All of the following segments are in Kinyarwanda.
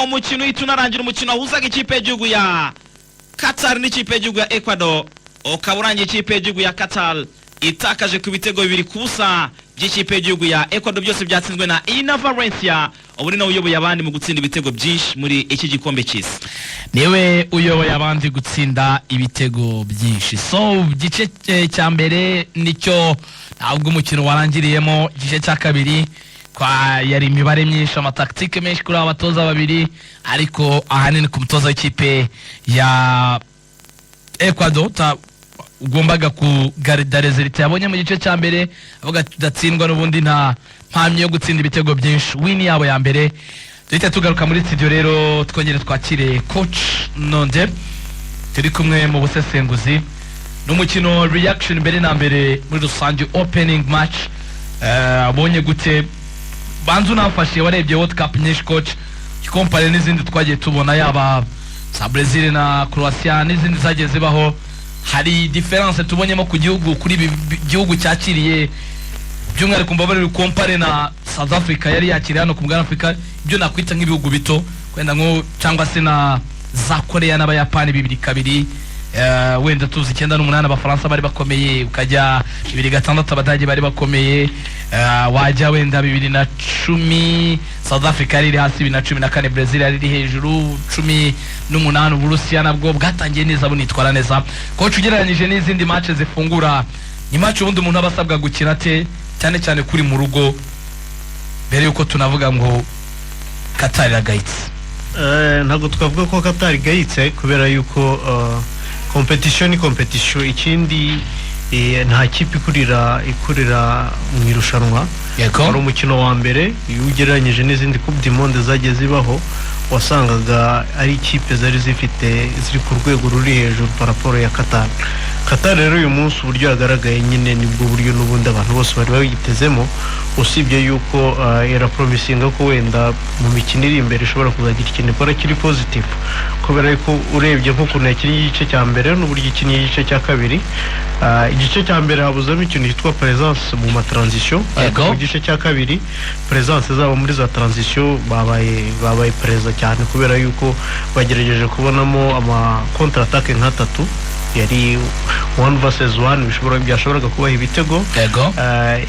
Umukino uhita unarangira, umukino wahuzaga ikipe y'igihugu ya Qatar n'ikipe y'igihugu ya Ecuador, ukaba urangiye ikipe y'igihugu ya Qatar itakaje ku bitego 2-0 by'ikipe y'igihugu ya Ecuador, byose byatsinzwe na Enner Valencia. Ubu ni nawe uyoboye abandi mu gutsinda ibitego byinshi muri iki gikombe cy'isi. Niwe uyoboye abandi gutsinda ibitego byinshi. So igice cya mbere nicyo, ntabwo umukino warangiriyemo. Igice cya kabiri kwa yari imibare myinshi, amatactique menshi kuri aba batoza babiri, ariko ahanini ku mutoza w'ikipe ya Ecuador ugombaga kugarida résultat yabonye mu gice cya mbere, avuga ati tudatsindwa n'ubundi nta mpamyi yo gutsinda ibitego byinshi. Win yabo ya mbere. Duhita tugaruka muri studio rero, twongere twakire coach Nonde turi kumwe mu busesenguzi n'umukino. Reaction mbere na mbere muri rusange, opening match abonye gute? Banza unamfashe, warebye World Cup nyinshi coach, ikompare n'izindi twagiye tubona, yaba za Brazil na Croatia n'izindi zagiye zibaho, hari différence tubonyemo ku gihugu, kuri ibi gihugu cyakiriye? By'umwihariko mbabarire ukompare na South Africa yari yakiriye hano ku mugabane Afurika, ibyo nakwita nk'ibihugu bito wenda nko, cyangwa se na za Korea n'Abayapani 2002, wenda tuzi 98 Abafaransa bari bakomeye, ukajya 2006 Abadage bari bakomeye, wajya wenda 2010 South Africa yari iri hasi, 2014 Brazil yari iri hejuru, 18 Uburusiya nabwo bwatangiye neza bunitwara neza. Coach, ugereranyije n'izindi match zifungura, ni match ubundi umuntu aba asabwa gukina ate, cyane cyane kuri mu rugo, mbere yuko tunavuga ngo Qatar iragayitse? Ntabwo twavuga ko Qatar igayitse, kubera yuko competition ni competition. Ikindi, nta kipe ikurira mu irushanwa. Wari umukino wa mbere. Iyo ugereranyije n'izindi Coupe du Monde zagiye zibaho, wasangaga ari ikipe zari zifite, ziri ku rwego ruri hejuru par rapport ya Qatar. Qatar rero uyu munsi uburyo yagaragaye nyine nibwo buryo n'ubundi abantu bose bari bayitezemo, usibye yuko irapromisinga ko wenda mu mikino iri imbere ishobora kuzagira ikintu ikora kiri positive, kubera ko urebye nk'ukuntu yakinnye igice cya mbere n'uburyo ikinnye igice cya kabiri, igice cya mbere habuzemo ikintu cyitwa presence mu ma transition, ariko mu gice cya kabiri presence zabo muri za transition babaye présent cyane, kubera yuko bagerageje kubonamo ama contre attaque nk'atatu yari one versus one, byashoboraga kubaha ibitego.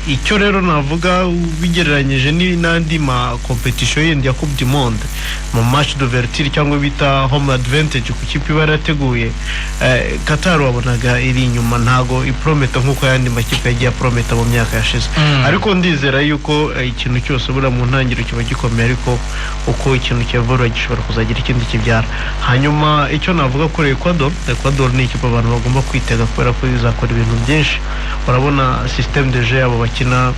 Icyo rero navuga, bigereranyije n'andi ma competition yindi ya Coupe du Monde, mu match d'ouverture cyangwa bita home advantage ku kipe iba yarateguye, Qatar wabonaga iri inyuma, ntago iprometa nk'uko ayandi makipe yagiye aprometa mu myaka yashize. Ariko ndizera yuko ikintu cyose buriya mu ntangiriro kiba gikomeye, ariko uko ikintu cyevura gishobora kuzagira ikindi kibyara. Hanyuma icyo navuga kuri Ecuador, Ecuador ni ikipe abantu bagomba kwitega, kubera ko izakora ibintu byinshi. Urabona système de jeu yabo bakina,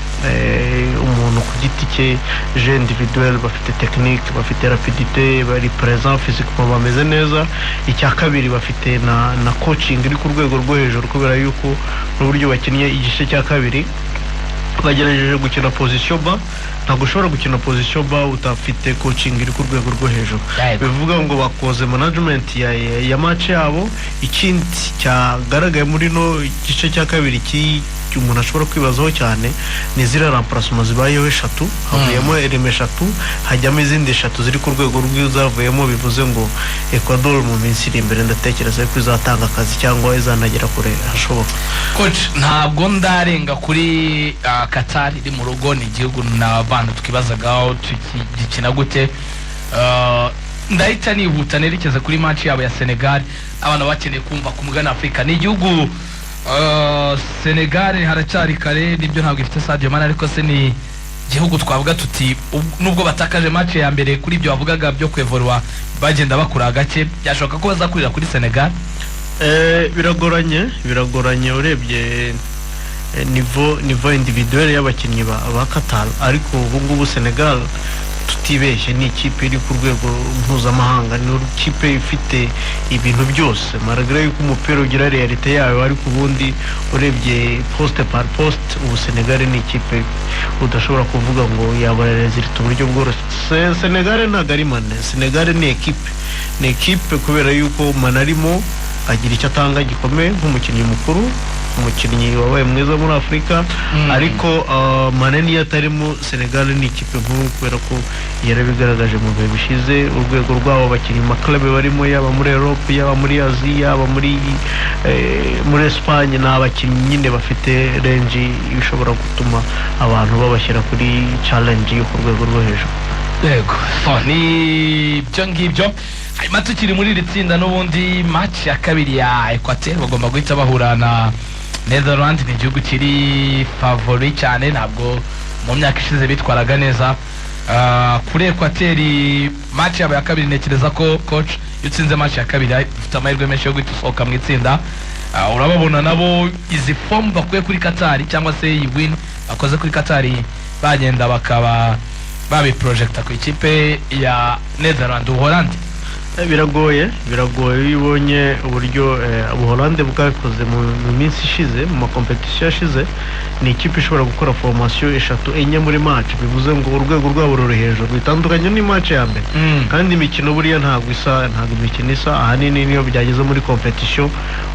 umuntu ku giti cye, jeu individuel, bafite technique, bafite rapidité, bari présent physiquement, bameze neza. Icya kabiri, bafite na coaching iri ku rwego rwo hejuru, kubera yuko n'uburyo bakinnye igice cya kabiri bagerageje gukina position ba, ntabwo ushobora gukina position ba udafite coaching iri ku rwego rwo hejuru. Bivuga ngo bakoze management ya match yabo. Ikindi cyagaragaye muri no gice cya kabiri umuntu ashobora kwibazaho cyane ni ziriya remplacement zibayeho eshatu, havuyemo éléments eshatu, hajyamo izindi eshatu ziri ku rwego rw'izavuyemo. Bivuze ngo Ecuador mu minsi iri imbere ndatekereza ko izatanga akazi cyangwa izanagera kure hashoboka. Coach, ntabwo ndarenga kuri Qatar iri mu rugo, ni igihugu n'abantu twibazagaho gikina gute. Ndahita nihuta nerekeza kuri match yabo ya Senegal. Abantu bakeneye kumva ku mugabane wa Afurika ni igihugu, Senegal haracyari kare nibyo, ntabwo ifite Sadio Mane, ariko se ni igihugu twavuga tuti nubwo batakaje match ya mbere, kuri ibyo bavugaga byo kwevoluwa bagenda bakura gake, byashoboka ko bazakurira kuri Senegal? Biragoranye urebye niveau individuel y'abakinnyi ba Qatar, ariko ubu ngubu Senegal tutibeshye ni ikipe iri ku rwego mpuzamahanga, ni ikipe ifite ibintu byose, malgré yuko umupira ugira réalité yayo, ariko ubundi urebye poste par poste ubu Senegal ni ikipe udashobora kuvuga ngo yabona résultat uburyo bworoshye. Senegal ntabwo ari Mane, Senegal ni équipe, ni équipe, kubera yuko Mane arimo agira icyo atanga gikomeye nk'umukinnyi mukuru. Umukinnyi wabaye mwiza muri Afurika. Ariko Mane niyo atarimo, Senegal ni ikipe nkuru, kubera ko yarabigaragaje mu bihe bishize, urwego rwabo, abakinnyi mu ma club barimo, yaba muri Europe, yaba muri Aziya, yaba muri Espagne, ni abakinnyi nyine bafite range ishobora gutuma abantu babashyira kuri challenge yo ku rwego rwo hejuru. Yego, so ni ibyo ngibyo. Hanyuma tukiri muri iri tsinda n'ubundi, match ya kabiri ya Equateur, bagomba guhita bahura na Netherland. Ni igihugu kiri favori cyane, ntabwo mu myaka ishize bitwaraga neza. Kuri Equateur, match yabo ya kabiri, ntekereza ko, coach, iyo utsinze match ya kabiri ufite amahirwe menshi yo guhita usohoka mu itsinda. Urababona nabo izi form bakuye kuri Qatar, cyangwa se iyi win bakoze kuri Qatar, bagenda bakaba babiprojecta ku ikipe ya Netherland, Ubuholandi? Biragoye, biragoye. Iyo ubonye uburyo Ubuholande bwabikoze mu minsi ishize, mu makompetisiyo yashize, ni ikipe ishobora gukora formation eshatu, enye muri match, bivuze ngo urwego rwabo ruri hejuru, bitandukanye ni match ya mbere. Kandi imikino buriya ntabwo isa, ntabwo imikino isa. Ahanini niyo byageze muri competition,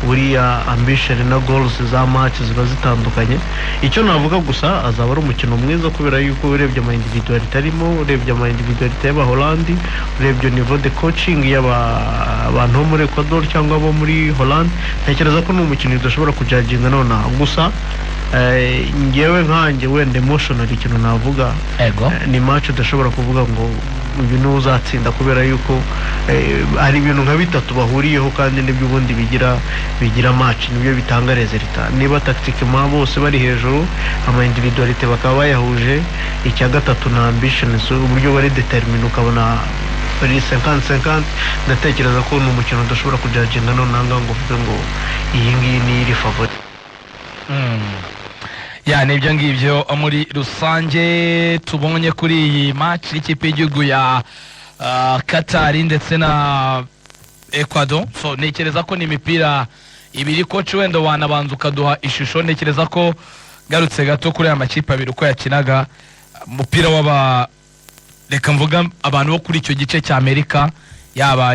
buriya ambition na goals za match ziba zitandukanye. Icyo navuga gusa, azaba ari umukino mwiza, kubera yuko urebye ama individualité arimo, urebye ama individualité y'Abaholandi, urebye niveau de coaching y'aba abantu bo muri Ecuador cyangwa bo muri Holland, ntekereza ko ni umukino udashobora kujudginga nonaha. Gusa ngewe nkanjye wenda emotional, ikintu navuga, ni match udashobora kuvuga ngo uyu niwe uzatsinda, kubera yuko hari ibintu nka bitatu bahuriyeho, kandi nibyo ubundi bigira match, nibyo bitanga résultat. Niba tactiquement bose bari hejuru, ama individualité bakaba bayahuje, icya gatatu na ambition, so uburyo bari déterminé, ukabona bari 50-50. Ndatekereza ko ni umukino udashobora kujudginga nonaha ngo uvuge ngo iyi ngiyi ni iri favori. Ya, ni ibyo ngibyo muri rusange tubonye kuri iyi match y'ikipe y'igihugu ya Qatar ndetse na Ecuador. So ntekereza ko ni imipira ibiri. Coach, wenda wanabanza ukaduha ishusho. Ntekereza ko garutse gato kuri aya makipe abiri uko yakinaga umupira w'aba, reka mvuga abantu bo kuri icyo gice cya Amerika, yaba